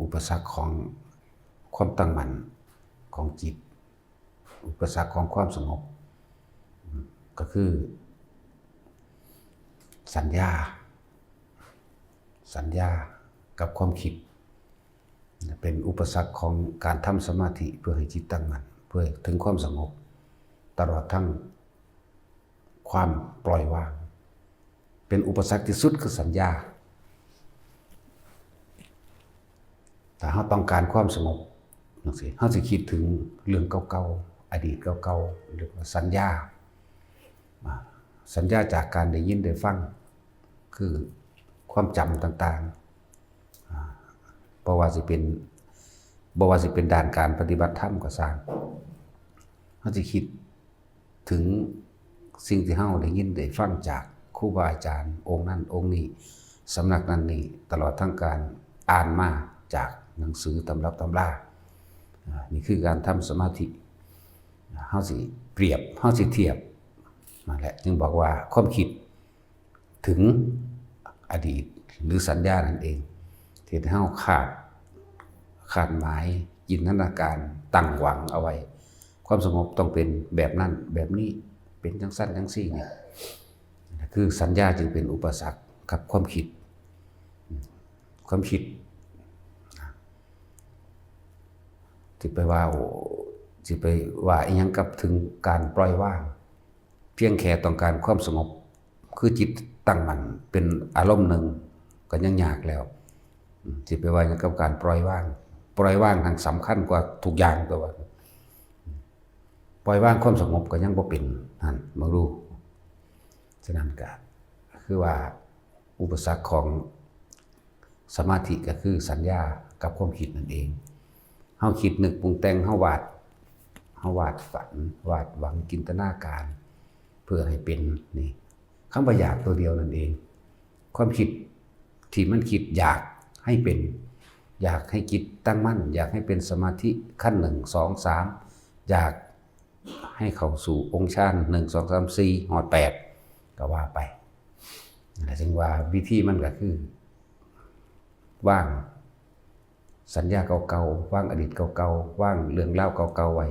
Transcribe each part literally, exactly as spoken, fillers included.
อุปสรรคของความตั้งมั่นของจิต อุปสรรคของความสงบ ก็คือ สัญญา สัญญากับความคิด เป็นอุปสรรคของการทำสมาธิเพื่อให้จิตตั้งมั่น เพื่อถึงความสงบ ตลอดทั้งความปล่อยวาง เป็นอุปสรรคที่สุดคือสัญญา ถ้าเราต้องการความสงบจังซี้ เราสิคิดถึงเรื่องเก่าๆ อดีตเก่าๆ เรียกว่าสัญญา อ่า สัญญาจากการได้ยินได้ฟัง คือความจำต่างๆ อ่า บ่ว่าสิเป็น บ่ว่าสิเป็นด้านการปฏิบัติธรรมก็ซ่าง เราสิคิดถึงสิ่งที่เราได้ยินได้ฟังจากครูบาอาจารย์องค์นั้นองค์นี้ สำนักนั้นนี้ ตลอดทั้งการอ่านมาจากหนังสือตำรับตำรา อ่า นี่คือการทำสมาธิ เราสิเปรียบ เราสิเทียบ นั่นแหละ จึงบอกว่าความคิดถึงอดีตหรือสัญญานั่นเอง ที่เราคาด คาดหมาย จินตนาการ ตั้งหวังเอาไว้ ความสงบต้องเป็นแบบนั้น แบบนี้ เป็นจังซั่นจังซี้นี่ คือสัญญาจึงเป็นอุปสรรคกับความคิด ความคิด สิไปว่า โอ้ สิไปว่าอิหยังกับถึงการปล่อยวาง เพียงแค่ต้องการความสงบ คือจิตตั้งมั่นเป็นอารมณ์หนึ่ง ก็ยังยากแล้ว อืม สิไปว่าหยังกับการปล่อยวาง ปล่อยวางหั้นสำคัญกว่าทุกอย่างตัวว่า ปล่อยวางความสงบก็ยังบ่เป็น นั่น เบิ่งดู ฉะนั้นก็คือว่าอุปสรรคของสมาธิก็คือสัญญากับความคิดนั่นเอง เราคิดนึกปรุงแต่ง เราวาด เราวาดฝัน วาดหวัง จินตนาการ เพื่อให้เป็น นี่ คำว่าอยากตัวเดียวนั่นเอง ความคิดที่มันคิดอยากให้เป็น อยากให้จิตตั้งมั่น อยากให้เป็นสมาธิขั้นหนึ่ง สอง สาม อยากให้เข้าสู่องค์ฌาน หนึ่ง สอง สาม สี่ ฮอด แปด ก็ว่าไป นั่นแหละ จึงว่าวิธีมันก็คือ วางสัญญาเก่าๆ วางอดีตเก่าๆ วางเรื่องราวเก่าๆ ไว้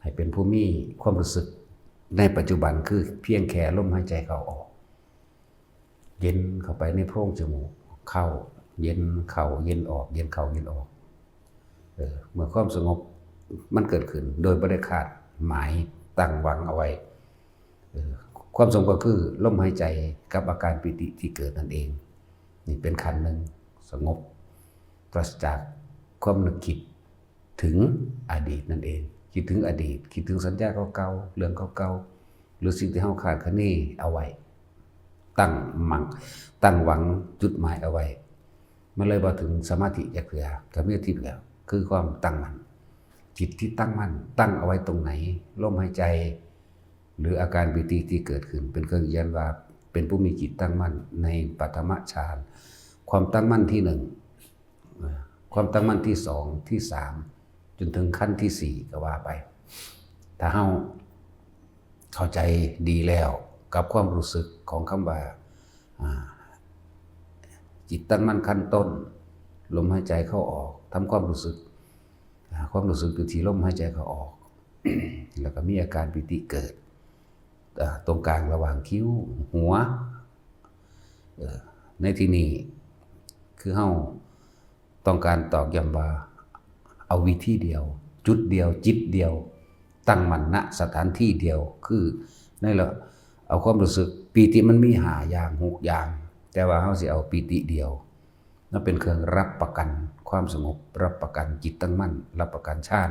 ให้เป็นผู้มีความรู้สึกในปัจจุบัน คือเพียงแค่ลมหายใจเข้าออก เย็นเข้าไปในโพรงจมูก เข้า เย็นเข้า เย็นออก เย็นเข้า เย็นออก เออ เมื่อความสงบมันเกิดขึ้นโดยบ่ได้คาดหมาย ตั้งหวังเอาไว้ เออ ความสงบก็คือลมหายใจกับอาการปีติที่เกิดนั่นเอง นี่เป็นขั้นหนึ่ง สงบ ปราศจากความนึกคิดถึงอดีตนั่นเอง คิดถึงอดีต คิดถึงสัญญาเก่าๆ เรื่องเก่าๆ หรือสิ่งที่เราคาดคะเนเอาไว้ ตั้งมั่ง ตั้งหวังจุดหมายเอาไว้ มันเลยบ่ถึงสมาธิจักเทื่อ ก็มีที่เดียว คือความตั้งมั่น จิตที่ตั้งมั่น ตั้งเอาไว้ตรงไหน ลมหายใจ หรืออาการปีติที่เกิดขึ้น เป็นเครื่องยืนยันว่าเป็นผู้มีจิตตั้งมั่นในปฐมฌาน ความตั้งมั่นที่หนึ่ง ความตั้งมั่นที่สอง ที่สาม จนถึงขั้นที่สี่ ก็ว่าไป ถ้าเราเข้าใจดีแล้วกับความรู้สึกของคำว่า อ่า จิตตั้งมั่นขั้นต้น ลมหายใจเข้าออก ทำความรู้สึก อ่า ความรู้สึกอยู่ที่ลมหายใจเข้าออก แล้วก็มีอาการปีติเกิด อ่า ตรงกลางระหว่างคิ้ว หัว เอ่อ ในที่นี้ คือเราต้องการตอกย้ำว่า เอาวิธีเดียว จุดเดียว จิตเดียว ตั้งมั่น ณ สถานที่เดียว คือในละ เอาความรู้สึก ปีติมันมีห้าอย่าง หกอย่าง แต่ว่าเราสิเอาปีติเดียว นั่นเป็นเครื่องรับประกันความสงบ รับประกันจิตตั้งมั่น รับประกันฌาน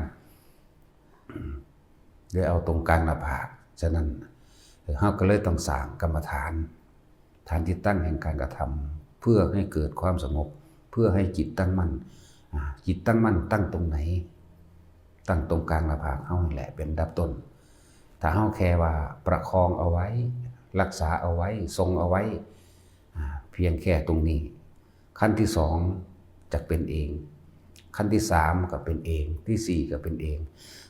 โดยเอาตรงกลางหน้าผาก ฉะนั้น เราก็เลยต้องสร้างกรรมฐาน ฐานที่ตั้งแห่งการกระทำ เพื่อให้เกิดความสงบ เพื่อให้จิตตั้งมั่น อ่า จิตตั้งมั่นตั้งตรงไหน ตั้งตรงกลางหน้าผากเรานี่แหละเป็นอันดับต้น ถ้าเราแค่ว่าประคองเอาไว้ รักษาเอาไว้ ทรงเอาไว้ อ่า เพียงแค่ตรงนี้ ขั้นที่สองจะเป็นเอง ขั้นที่สามก็เป็นเอง ที่สี่ก็เป็นเอง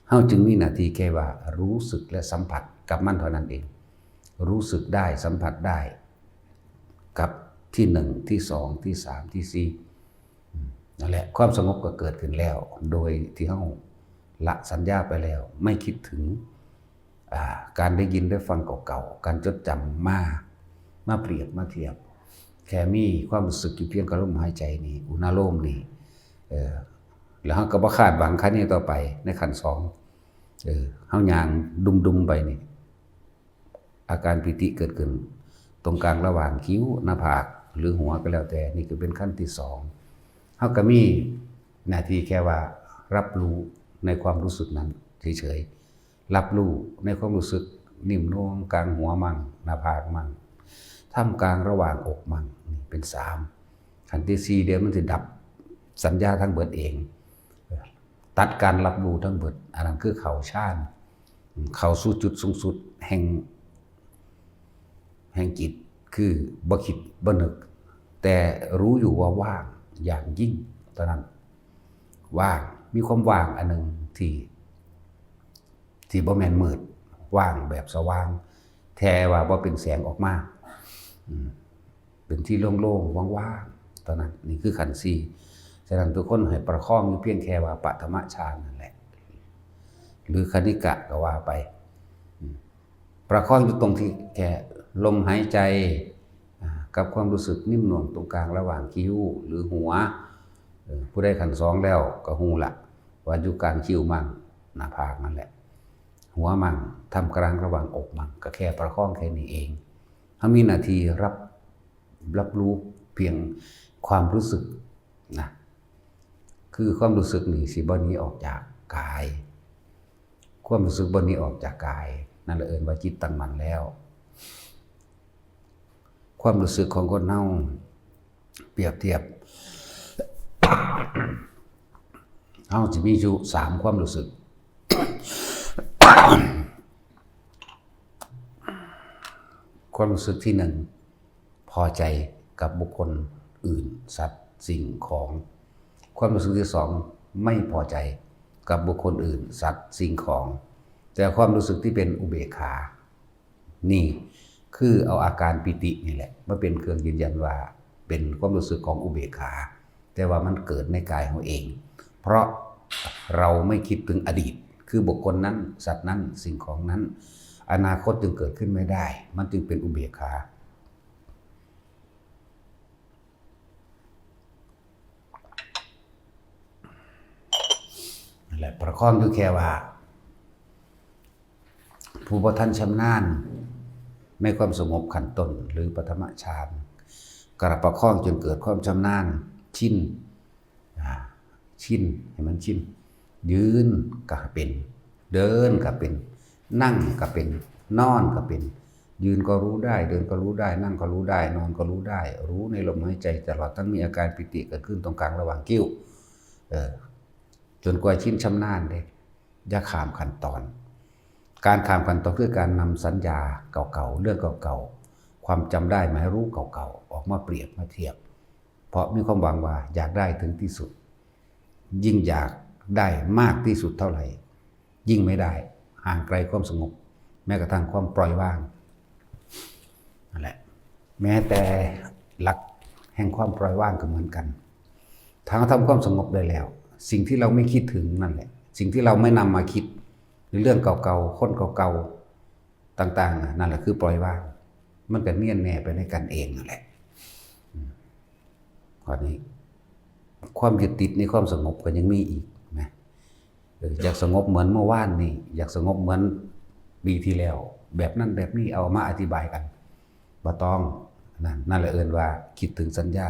เราจึงมีหน้าที่แค่ว่ารู้สึกและสัมผัสกับมันเท่านั้นเอง รู้สึกได้ สัมผัสได้ กับที่หนึ่ง ที่สอง ที่สาม ที่สี่ อืม นั่นแหละ ความสงบก็เกิดขึ้นแล้ว โดยที่เฮาละสัญญาไปแล้ว ไม่คิดถึง อ่า การได้ยินได้ฟังเก่าๆ การจดจำมา มาเปรียบมาเทียบ แค่มีความรู้สึกอยู่เพียงกับลมหายใจนี่ อุณาโลมนี่ เออ แล้วเฮาก็บ่คาดหวังขั้นนี้ต่อไป ในขั้นสอง เออ เฮาย่างดุมๆ ไปนี่ อาการปีติเกิดขึ้น ตรงกลางระหว่างคิ้ว หน้าผาก หรือหัวก็แล้วแต่ นี่ก็เป็นขั้นที่สอง เฮาก็มีหน้าที่แค่ว่ารับรู้ในความรู้สึกนั้นเฉยๆ รับรู้ในความรู้สึกนิ่มนวลกลางหัวมั่ง หน้าผากมั่ง ท่ามกลางระหว่างอกมั่ง นี่เป็นสาม ขั้นที่สี่ เดี๋ยวมันสิดับสัญญาทั้งเบิดเอง ตัดการรับรู้ทั้งเบิด อันนั้นคือเข้าฌาน เข้าสู่จุดสูงสุดแห่ง แห่งจิต คือบ่คิดบ่นึก แต่รู้อยู่ว่าว่างอย่างยิ่งเท่านั้น ว่าง มีความว่างอันหนึ่งที่ ที่บ่แม่นมืด ว่างแบบสว่าง แต่ว่าบ่เป็นแสงออกมา อืม เป็นที่โล่งๆ ว่างๆ เท่านั้น นี่คือขั้นสี่ ฉะนั้นทุกคนให้ประคองอยู่เพียงแค่ว่าปฐมฌานนั่นแหละ หรือคณิกะก็ว่าไป อืม ประคองอยู่ตรงที่แค่ลมหายใจ อ่า กับความรู้สึกนิ่มนวลตรงกลางระหว่างคิ้วหรือหัว เออ ผู้ใดขั้นสองแล้วก็ฮู้ละ ว่าอยู่กลางคิ้วมั่ง หน้าผากนั่นแหละ หัวมั่ง ท่ามกลางระหว่างอกมั่ง ก็แค่ประคองแค่นี้เอง เฮามีหน้าที่รับ รับรู้เพียงความรู้สึกนะ คือความรู้สึกนี่สิบ่หนีออกจากกาย ความรู้สึกบ่หนีออกจากกาย นั่นแหละเอิ้นว่าจิตตั้งมั่นแล้ว ความรู้สึกของคนเฮา เปรียบเทียบ เฮาสิมีอยู่สามความรู้สึก ความรู้สึกที่หนึ่ง พอใจกับบุคคลอื่น สัตว์ สิ่งของ ความรู้สึกที่สอง ไม่พอใจกับบุคคลอื่น สัตว์ สิ่งของ แต่ความรู้สึกที่เป็นอุเบกขา นี่คือเอาอาการปีตินี่แหละมาเป็นเครื่องยืนยันว่าเป็นความรู้สึกของอุเบกขา แต่ว่ามันเกิดในกายของเอง เพราะเราไม่คิดถึงอดีต คือบุคคลนั้น สัตว์นั้น สิ่งของนั้น อนาคตจึงเกิดขึ้นไม่ได้ มันจึงเป็นอุเบกขา นั่นแหละ ประคองอยู่แค่ว่า ผู้บ่ทันชำนาญในความสงบขั้นต้นหรือปฐมฌาน กระประคองจนเกิดความชำนาญ ชิน อ่า ชิน ให้มันชิน ยืนก็เป็น เดินก็เป็น นั่งก็เป็น นอนก็เป็น ยืนก็รู้ได้ เดินก็รู้ได้ นั่งก็รู้ได้ นอนก็รู้ได้ รู้ในลมหายใจ ตลอดทั้งมีอาการปีติเกิดขึ้นตรงกลางระหว่างคิ้ว เออ จนกว่าชินชำนาญเด้ อย่าข้ามขั้นตอน การข้ามขั้นตอนคือการนำสัญญาเก่าๆ เรื่องเก่าๆ ความจำได้หมายรู้เก่าๆ ออกมาเปรียบมาเทียบ เพราะมีความหวังว่าอยากได้ถึงที่สุด ยิ่งอยากได้มากที่สุดเท่าไหร่ ยิ่งไม่ได้ ห่างไกลความสงบ แม้กระทั่งความปล่อยวาง นั่นแหละ แม้แต่หลักแห่งความปล่อยวางก็เหมือนกัน ถ้าเราทำความสงบได้แล้ว สิ่งที่เราไม่คิดถึงนั่นแหละ สิ่งที่เราไม่นำมาคิด หรือเรื่องเก่าๆ คนเก่าๆ ต่างๆ นั่นแหละคือปล่อยวาง มันก็เนียนแน่ไปในกันเองนั่นแหละ อืม ข้อนี้ ความยึดติดในความสงบก็ยังมีอีกนะ เออ อยากสงบเหมือนเมื่อวานนี่ อยากสงบเหมือนปีที่แล้ว แบบนั้นแบบนี้ เอามาอธิบายกัน บ่ต้อง นั่น นั่นแหละเอิ้นว่าคิดถึงสัญญา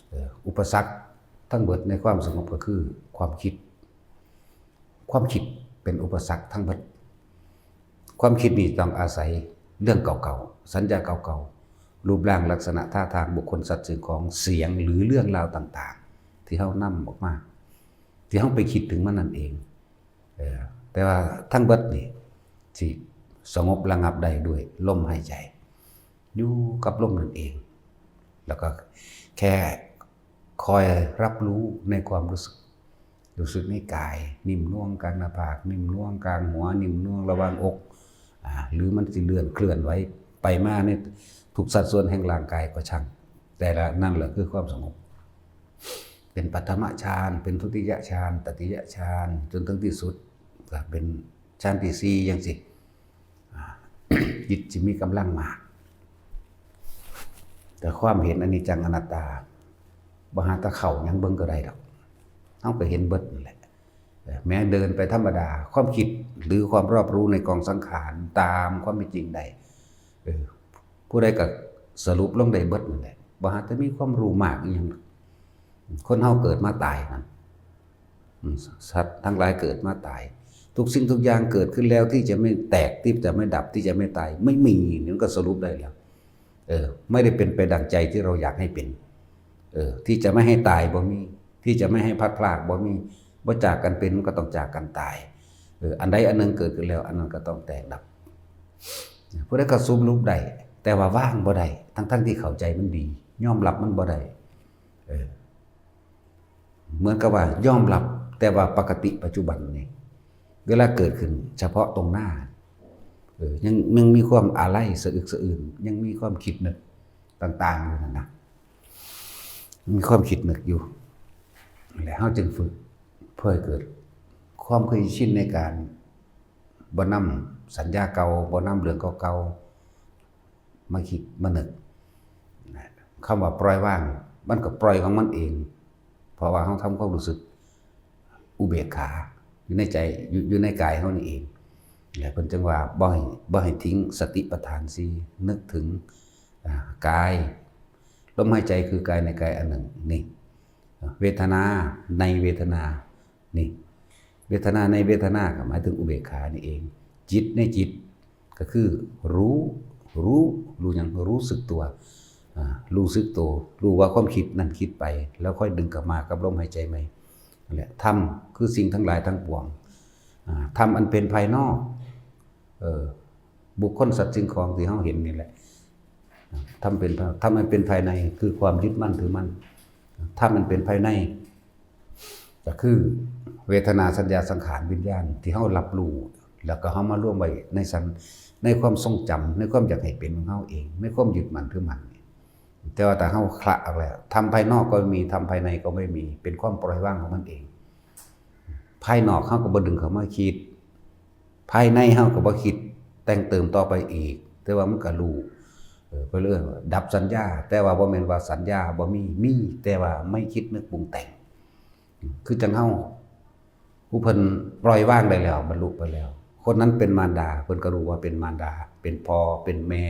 เออ อุปสรรคทั้งเบิดในความสงบก็คือความคิด ความคิดเป็นอุปสรรคทั้งเบิด ความคิดนี่ต้องอาศัยเรื่องเก่าๆ สัญญาเก่าๆ รูปร่างลักษณะท่าทางบุคคลสัตว์สิ่งของเสียงหรือเรื่องราวต่างๆ ที่เฮานำออกมา ที่เฮาไปคิดถึงมันนั่นเอง เออ แต่ว่าทั้งเบิดนี่สิสงบระงับได้ด้วยลมหายใจ อยู่กับลมนั่นเอง แล้วก็แค่คอยรับรู้ในความรู้สึก รู้สึกในกาย นิ่มนวลกลางหน้าผาก นิ่มนวลกลางหัว นิ่มนวลระหว่างอก อ่า หรือมันสิเลื่อนเคลื่อนไหวไปมาในทุกสัดส่วนแห่งร่างกายก็ช่าง แต่ละนั่นแหละคือความสงบ เป็นปฐมฌาน เป็นทุติยฌาน ตติยฌาน จนถึงที่สุดก็เป็นฌานที่สี่จั่งซี้ อ่า จิตสิมีกำลังมาก แต่ความเห็นอนิจจังอนัตตา บ่หาแต่เข้าหยังเบิ่งก็ได้ดอก เฮาก็เห็นเบิดนั่นแหละ เออ แม้เดินไปธรรมดา ความคิดหรือความรอบรู้ในกองสังขารตามความเป็นจริงได้ เออ ผู้ใดก็สรุปลงได้เบิดนั่นแหละ บ่หาแต่มีความรู้มากอีหยังดอก คนเฮาเกิดมาตายนั่น อืม สัตว์ทั้งหลายเกิดมาตาย ทุกสิ่งทุกอย่างเกิดขึ้นแล้วที่จะไม่แตก ที่จะไม่ดับ ที่จะไม่ตาย ไม่มี นี่มันก็สรุปได้แล้ว เออ ไม่ได้เป็นไปดังใจที่เราอยากให้เป็น เออ ที่จะไม่ให้ตายบ่มี ที่จะไม่ให้พลัดพรากบ่มี บ่จากกันเป็นมันก็ต้องจากกันตาย เออ อันใดอันหนึ่งเกิดขึ้นแล้ว อันนั้นก็ต้องแตกดับ ผู้ใดก็สรุปได้ แต่ว่าวางบ่ได้ ทั้งๆที่เข้าใจมันดี ยอมรับมันบ่ได้ เออ เหมือนกับว่ายอมรับ แต่ว่าปกติปัจจุบันนี่ เวลาเกิดขึ้นเฉพาะตรงหน้า เออ ยัง ยังมีความอาลัยสะอึกสะอื้น ยังมีความคิดนึกต่างๆอยู่นั่นนะ มีความคิดนึกอยู่ แล้วเฮาจึงฝึกเพื่อให้เกิดความเคยชินในการบ่นำสัญญาเก่า บ่นำเรื่องเก่าๆ มาคิดมานึกนะ คำว่าปล่อยวาง มันก็ปล่อยของมันเอง เพราะว่าเฮาทำความรู้สึกอุเบกขาอยู่ในใจ อยู่ อยู่ในกายเฮานี่เอง และเพิ่นจึงว่าบ่ให้ บ่ให้ทิ้งสติปัฏฐานสี่ นึกถึง อ่า กาย ลมหายใจคือกายในกายอันหนึ่ง นี่ เวทนาในเวทนา นี่ เวทนาในเวทนาก็หมายถึงอุเบกขานี่เอง จิตในจิต ก็คือรู้ รู้ รู้หยัง รู้สึกตัว อ่า รู้สึกตัว รู้ว่าความคิดนั่นคิดไป แล้วค่อยดึงกลับมากับลมหายใจใหม่ นั่นแหละ ธรรมคือสิ่งทั้งหลายทั้งปวง อ่า ธรรมอันเป็นภายนอก เออ บุคคลสัตว์สิ่งของที่เฮาเห็นนี่แหละ ธรรมเป็น ธรรมอันเป็นภายในคือความยึดมั่นถือมั่น ธรรมอันเป็นภายใน ก็คือเวทนาสัญญาสังขารวิญญาณที่เฮารับรู้ แล้วก็เฮามารวมไว้ในสัน ในความทรงจำ ในความอยากให้เป็นของเฮาเอง ในความยึดมั่นถือมั่น แต่ว่าถ้าเฮาคละออกแล้ว ธรรมภายนอกก็ไม่มี ธรรมภายในก็ไม่มี เป็นความปล่อยวางของมันเอง ภายนอกเฮาก็บ่ดึงเข้ามาคิด ภายในเฮาก็บ่คิดแต่งเติมต่อไปอีก แต่ว่ามันก็รู้ เออ เพิ่นเอิ้นว่าดับสัญญา แต่ว่าบ่แม่นว่าสัญญาบ่มี มี แต่ว่าไม่คิดนึกปรุงแต่ง คือจั่งเฮา ผู้เพิ่นปล่อยวางได้แล้ว บรรลุไปแล้ว คนนั้นเป็นมารดา เพิ่นก็รู้ว่าเป็นมารดา เป็นพ่อ เป็นแม่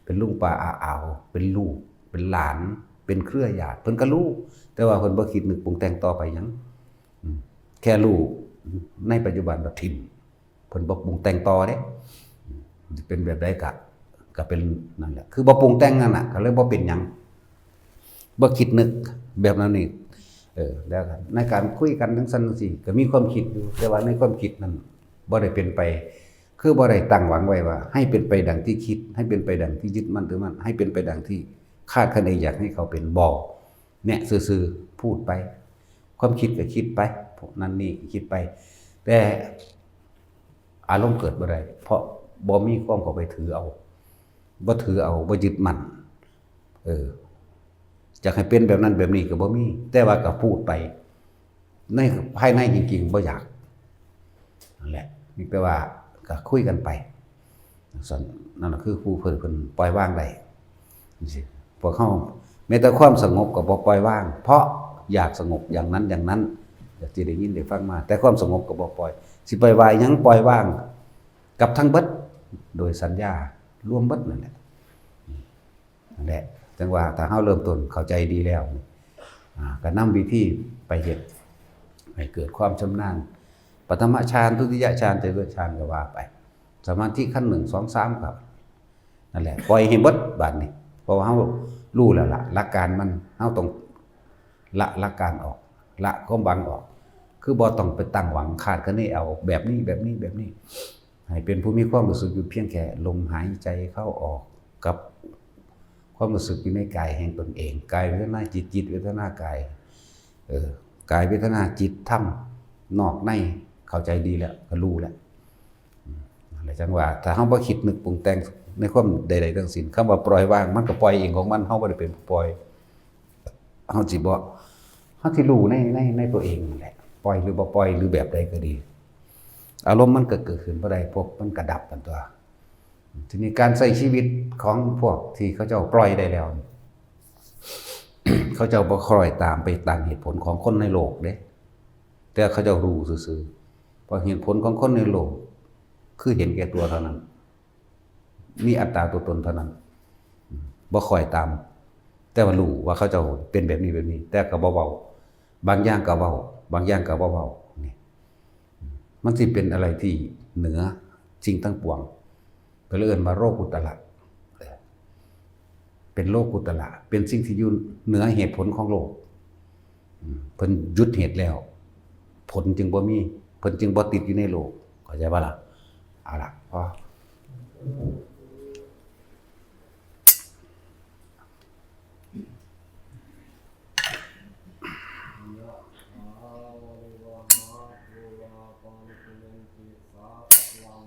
เป็นลุงป้าอาอาว เป็นลูก เป็นหลาน เป็นเครือญาติ เพิ่นก็รู้ แต่ว่าเพิ่นบ่คิดนึกปรุงแต่งต่อไปหยัง อืม แค่รู้ในปัจจุบันแล้วถิ่ม เพิ่นบ่ปรุงแต่งต่อเด้ อืม เป็นแบบใดก็ ก็เป็นนั่นแหละ คือบ่ปรุงแต่งนั่นน่ะ ก็เลยบ่เป็นหยัง บ่คิดนึกแบบนั้นนี่ เออ แล้วในการคุยกันจั่งซั้นจั่งซี้ ก็มีความคิดอยู่ แต่ว่าในความคิดนั้นบ่ได้เป็นไป คือบ่ได้ตั้งหวังไว้ว่า ให้เป็นไปดังที่คิด ให้เป็นไปดังที่ยึดมั่นถือมั่น ให้เป็นไปดังที่คาดคะเนอยากให้เขาเป็น บ่ เนี่ย ซื่อๆ พูดไป ความคิดก็คิดไป พวกนั้นนี่คิดไป แต่อารมณ์เกิดบ่ได้ เพราะบ่มีความเข้าไปถือเอา บ่ถือเอา บ่ยึดมั่น เออ อยากให้เป็นแบบนั้นแบบนี้ก็บ่มี แต่ว่าก็พูดไป ในภายในจริงๆ บ่อยาก นั่นแหละ มีแต่ว่าก็คุยกันไป ซั่น นั่นน่ะคือผู้เพิ่น เพิ่นปล่อยวางได้ จั่งซี้ พวกเฮาแม้แต่ความสงบก็บ่ปล่อยวาง เพราะอยากสงบอย่างนั้นอย่างนั้น อยากสิได้ยินได้ฟังมา แต่ความสงบก็บ่ปล่อย สิไปว่าหยัง ปล่อยวางกับทั้งเบิด โดยสัญญารวมเบิดนั่นแหละ นั่นแหละ จั่งว่าถ้าเฮาเริ่มต้นเข้าใจดีแล้ว อ่า ก็นำวิธีไปเฮ็ดให้เกิดความชำนาญ ปฐมฌาน ทุติยฌาน จตุตฌานก็ว่าไป สมาธิขั้นหนึ่ง สอง สาม ก็นั่นแหละ ปล่อยให้เบิดบาดนี้ เพราะว่าเฮารู้แล้วล่ะ หลักการมัน เฮาต้องละหลักการออก ละความหวังออก คือบ่ต้องไปตั้งหวังคาดคะเนเอาแบบนี้ แบบนี้ แบบนี้ ให้เป็นผู้มีความรู้สึกอยู่เพียงแค่ลมหายใจเข้าออกกับความรู้สึกอยู่ในกายแห่งตนเอง กายเวทนาจิต จิตเวทนากาย เออ กายเวทนาจิตธรรม นอกในเข้าใจดีแล้ว ก็รู้แล้ว อืม นั่นแหละจั่งว่า ถ้าเฮาบ่คิดนึกปรุงแต่งในความใดๆทั้งสิ้น คำว่าปล่อยวาง มันก็ปล่อยเองของมัน เฮาบ่ได้เป็นผู้ปล่อย เฮาสิบ่ เฮาสิรู้ใน ใน ในตัวเองนั่นแหละ ปล่อยหรือบ่ปล่อย หรือแบบใดก็ดี อารมณ์มันก็เกิดขึ้นบ่ได้ พวกมันก็ดับกันตัว ทีนี้การใช้ชีวิตของพวกที่เขาเจ้าปล่อยได้แล้ว เขาเจ้าบ่คอยตามไปตามเหตุผลของคนในโลกเด้ แต่เขาเจ้ารู้ซื่อๆ เพราะเหตุผลของคนในโลก คือเห็นแก่ตัวเท่านั้น มีอัตตาตัวตนเท่านั้น บ่คอยตาม แต่ว่ารู้ว่าเขาเจ้าเป็นแบบนี้แบบนี้ แต่ก็บ่เว้า บางอย่างก็เว้า บางอย่างก็บ่เว้า นี่ มันสิเป็นอะไรที่เหนือสิ่งทั้งปวง ก็เลยเอิ้นว่าโลกุตตระ เป็นโลกุตตระ เป็นสิ่งที่อยู่เหนือเหตุผลของโลก อืม เพิ่นหยุดเหตุแล้ว ผลจึงบ่มี เพิ่นจึงบ่ติดอยู่ในโลก เข้าใจบ่ล่ะ เอาล่ะ พอ ยะถาวาริวหาปูราปาริปุเรนติสาคลัง